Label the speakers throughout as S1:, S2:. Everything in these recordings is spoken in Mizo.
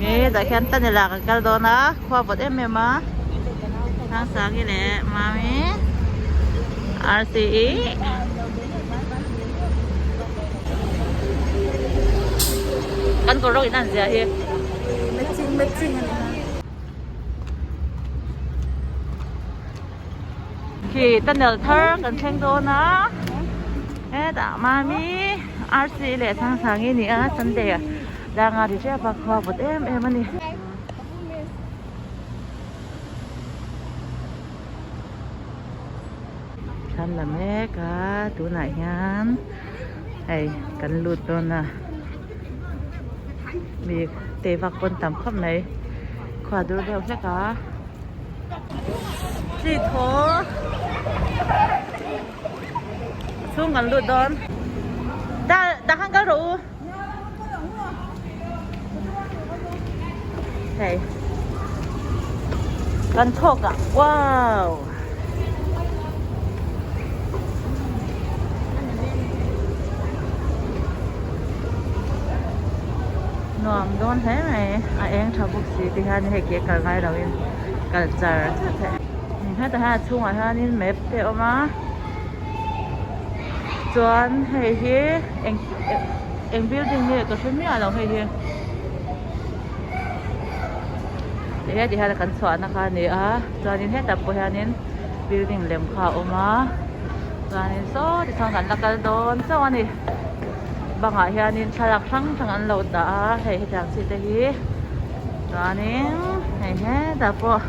S1: Hetah hian tunnel ah kan kal dawn a khua vawt em em a Sangsangi leh Mami Rce kan kawr rawng in an zia hi.
S2: Matching matching a ni a.
S1: Khi tunnel thar kan thleng dawn a hetah Mami Rce leh Sangsangi ni a Sunday ah danga ri tep a khua vawt em em a ni. Thlan la mek a tunah hian hei kan lut dawn a mi tei vak pawn tam khawp mai khua dur deuh hlek a chi thaw chhung kan lut dawn dah dah khan kal rawh u. Hei kan chhawk ah wow nuam dawn hle mai a eng tha bawk si ti hian hei ke kal ngai lo in kal char char theih hetah hian a chhungah hianin map te a awm a chuan hei hi eng eng building nge ka hre miah lo hei hi ti hian kan chhuahna kha a ni a chuanin hetah pawh hianin building lem kha a awm a chuanin saw ti chuan kan la kal dawn chauh a ni bangah hianin thlalak hrang hrang an lo dah a hei hetiang chi te hi chuanin hei hetah pawh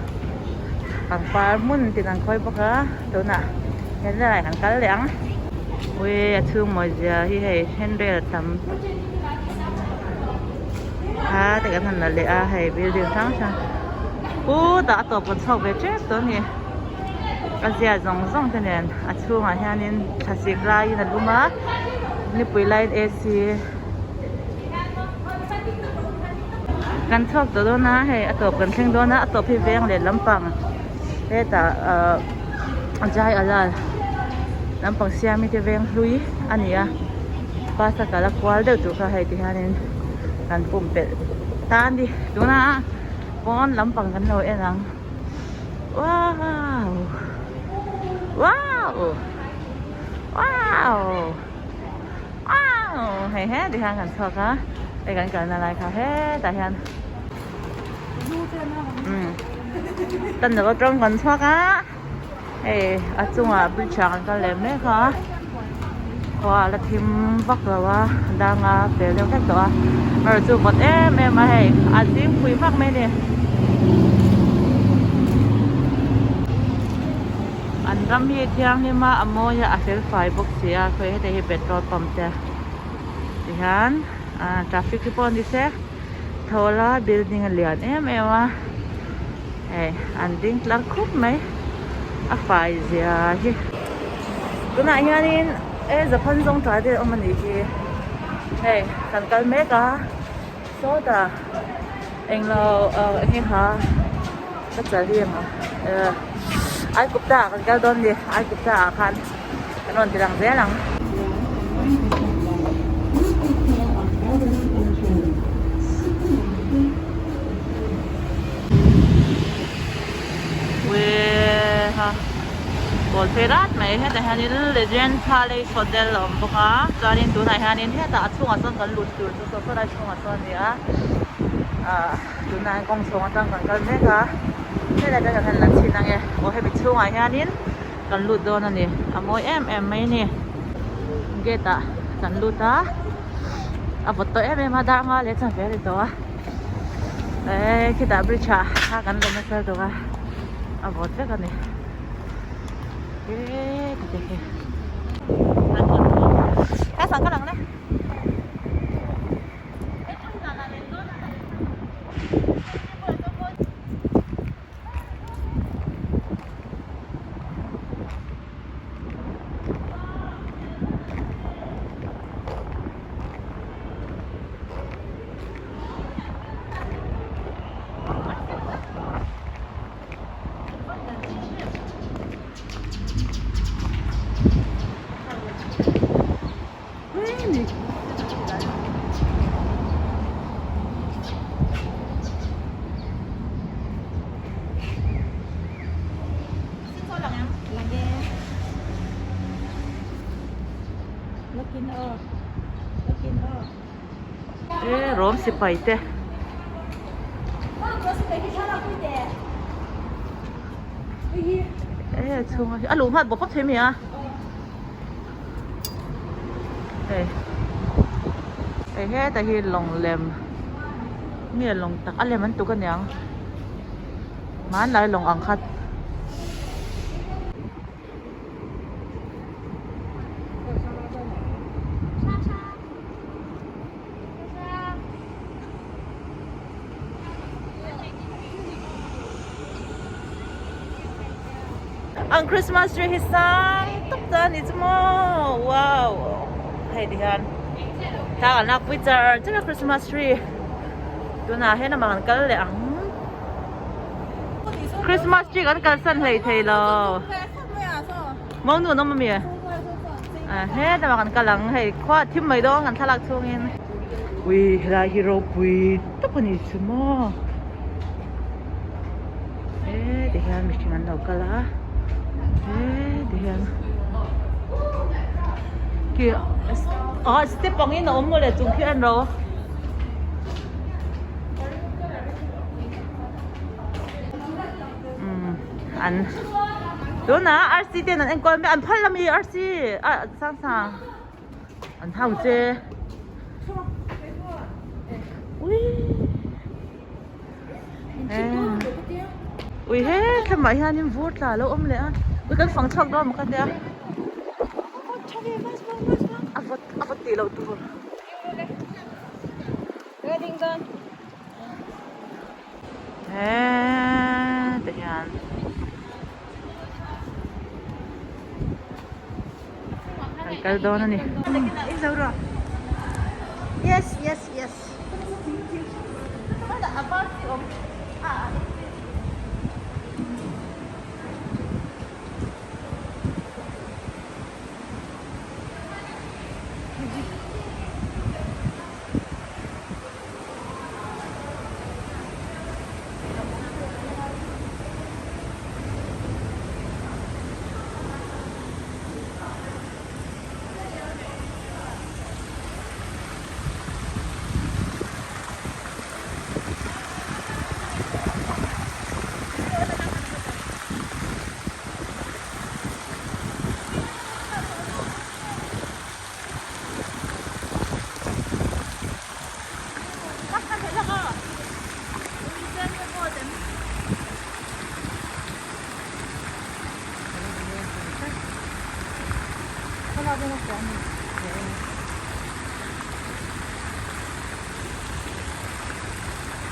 S1: pangpar hmun tin an khawi bawk a tunah helai kan kal leh ang ui a chhung mawi zia hi hei handrail a tam a te kan han la leh a hei building hrang hrang putah a tawp kan chhuak ve tep tawh a ni a zia zawng zawng te nen a chhungah hianin thlasik laiin a lum a nipui laiin A_C kan chhuak tawh dawn a hei a tawp kan thleng dawn a a tawp hi veng leh lampang hetah ahh jai alal lampang siami te veng hlui a ni a bus a kal a kual deuh tur kha hei ti hianin kan pumpelh ta a ni tuna pawn lampang kan lo en ang wow wow wow wow hei he ti hian kan chhuak a hei kan kalna lai kha hetah hian. Tunnel atang kan chhuak a hei a chungah bridge ah kan kal leh mek a khua a la thim vak lo a dang a fel deuh hlek tawh a erawh chu vawt em em a hei a zing phui vak mai a ni an ram hi thianghlim a a mawi a a fel fai bawk si a khawi heti hi petrol pump te tihian traffic te pawh ni se. Thawla building a lian em em a hei an ding tlar khup mai a fai zia hi tunah hianin e zaphan zawng tlai te awm a nih hi hei kan kal mek a sawtah englo ah eng nge kha ka chal hi emaw eh Aigupta ah kan kal dawn a ni Aigupta ah khan kan rawn ti lang zel ang. Kawl phei rat mai hetah hianin Legend Palace Hotel a awm bawk a chuanin tunah hianin hetah a chhungah chuan kan lut tur chu saw sawlai chhungah chuan a ni a ah tunah hian kawng chhawng atang kan kal mek a helai te kan han la chhin ange aw hemi chhungah hianin. Kan lut dawn a ni a mawi em em mai a ni gate ah kan lut a a vawt tawh em em a dar nga leh chuan ve a ni tawh a eh khitah bridge ah kha kan lo nasa tawh a a vawt vek a ni eh ti te khi E rawm sipai te. E a chhunga hi a luh hmat bawk khawp thei mai a. Hei hei heta hi lawng lem nge lawng tak a lem an tuk aniang hmanlai lawng ang khat. Ang Christmas tree hi sang tak ta a ni chu maw wow hei ti hian thla kan lak pui char char a Christmas tree tunah hian amah kan kal leh ang Christmas tree kan kalsan hlei thei lo mawng nu an awm ami hetah kan kal ang hei khua a thim mai dawn kan thlalak chhungin ui helai hi ropui tak a ni chu maw he ti hian mihring an lo kal a he ti hian khi ah step angin a awm mawle chung khi a en ro. Umm an tunah arsi ten an enkawl mek an phal ami arsi ah sang sang an hau che ui ui he thlamah hianin vur tla a lo awm leh a ui kan fang chhuak dawn maw ka tia a vawt a vawt tih loh tur. Hee ti hian kan kal dawn a ni.
S2: Yes yes yes.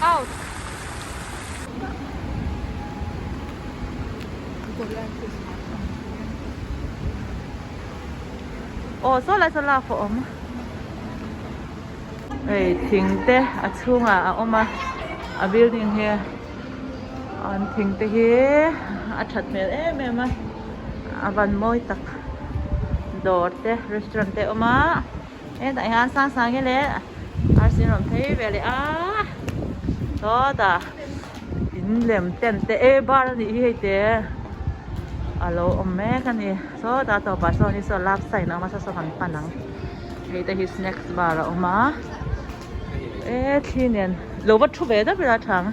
S1: Out. Aw saw lai saw lak a awm hei thing te a chhungah a awm a a building hi an thing te hi a that hmel em em a a van mawi tak dawr te restaurant te a awm a hetah hian sang sang hi leh arsi an rawn phei ve leh a sawtah in lem tent te e bar a nih hi hei te a lo awm mek a ni. Sawtah tawpah sawn hi saw love sign a awm a saw saw kan pan ang hei te hi snacks bar a awm a e thli nen lo va thu ve deuh ila tha ang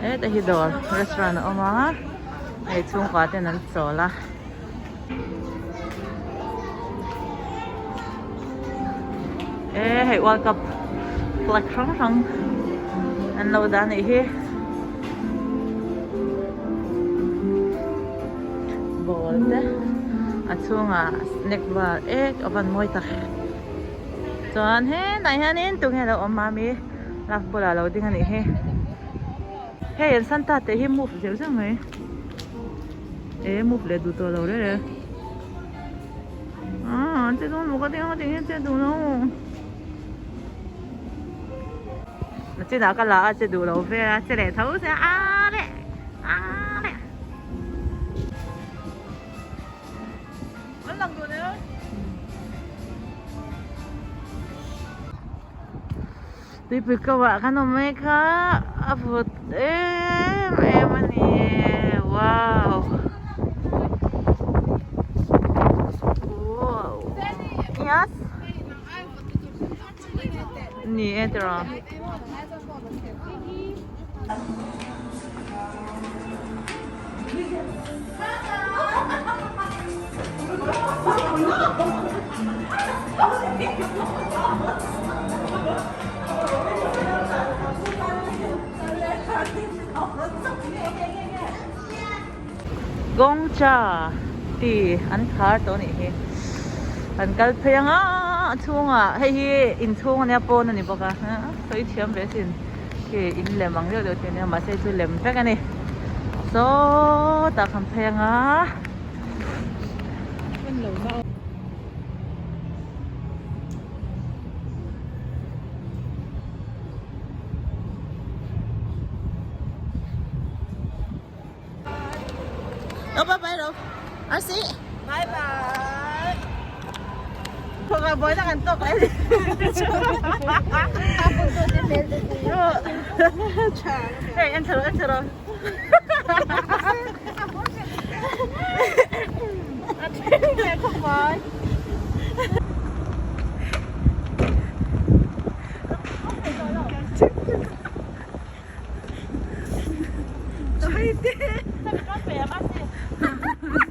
S1: heta hi dawr restaurant a awm a hei chhungkua ten an chawl a e hei world cup flag hrang hrang an lo dah a nih hi. Ball te a chhungah snack bar ek a van mawi tak chuan helaiah hianin tunge alo awm mami love bulah alo ding anih hi hei an santa tih hi move zeuh zeuh mai e move leh duh tawh lo reng reng ah an che dawn maw ka ti ang tinge che duh lo nachinah ka la a che duh lo vel a che leh tho sia a leh a leh. An lang duh nia. Tuipui ko ah kan awm mai kha a vawt em em a ni wow wow yes. Ni e tiraw. Gongcha tih an khar tawh a nih hi an kal phei ang a a chhungah hei hi inchhung ania pawn a ni bawk a sawi thiam ve asin khi in lem ang deuh deuh te ania mahse chu lem vek a ni sawtah kan phei ang a. Oh, bye bye đâu. Arsi.
S2: Bye bye.
S1: Thawk boy na kan tok lai. Hey, en charo, en charo.